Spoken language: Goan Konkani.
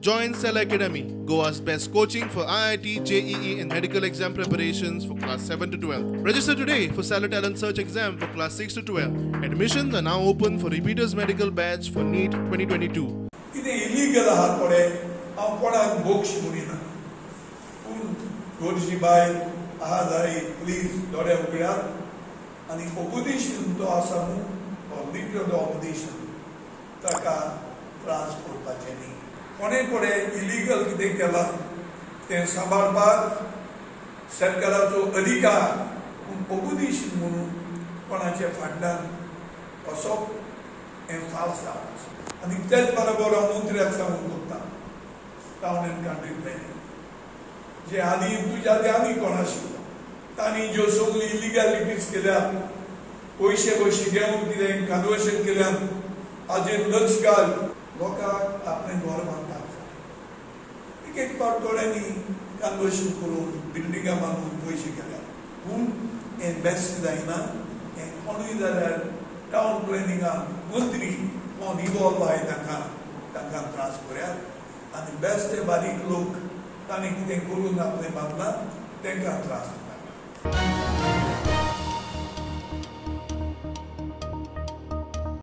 Join Cell Academy, Goa's best coaching for IIT, JEE and medical exam preparations for class 7 to 12. Register today for Cellar Talent Search exam for class 6 to 12. Admissions are now open for repeaters medical batch for NEET 2022. कितें इलिगल आहा पळय, हांव कोणाक बोक्ष म्हणिना, पूण गोरजी बायल आहा जाय, प्लीज दोळे उगडात. आनी ऑपोजिशन तो आसा न्हू, तो लिडर ऑफ ऑपोजिशन, ताका त्रास करपाचें न्ही. कोणे कोणे इलिगल कितें केलां तें सांबाळपाक सरकाराचो अधिकार, पूण ऑपोजिशन म्हणून कोणाच्या फाटल्यान वचप हें फाल्स जावन आसा. आनी तेच बरोबर हांव मंत्र्याक सांगूंक सोदता, टावन एंड कंट्री प्लॅनिंग जे आदी तुज्या आदी आनी कोण आशिल्लो, तांणी ज्यो सगळी इलिगॅलिटीज केल्यात, पयशे पयशे घेवन कितें कन्वर्शन केल्यात, हाजेर लक्ष घाल. लोकांक आपलें घर बांदपाक जाय. एक एक फावट थोड्यांनी कन्वर्शन करून बिल्डिंगां बांदून पयशे केल्यात, पूण हें बेस्ट जायना. हें कोणूय जाल्यार टावन प्लॅनिंगान मंत्री कोण इवॉल्व आहाय तांकां तांकां त्रास करात. आनी बेस्ट ते बारीक लोक तांणी कितें करून आपलें बांदलां तांकां त्रास.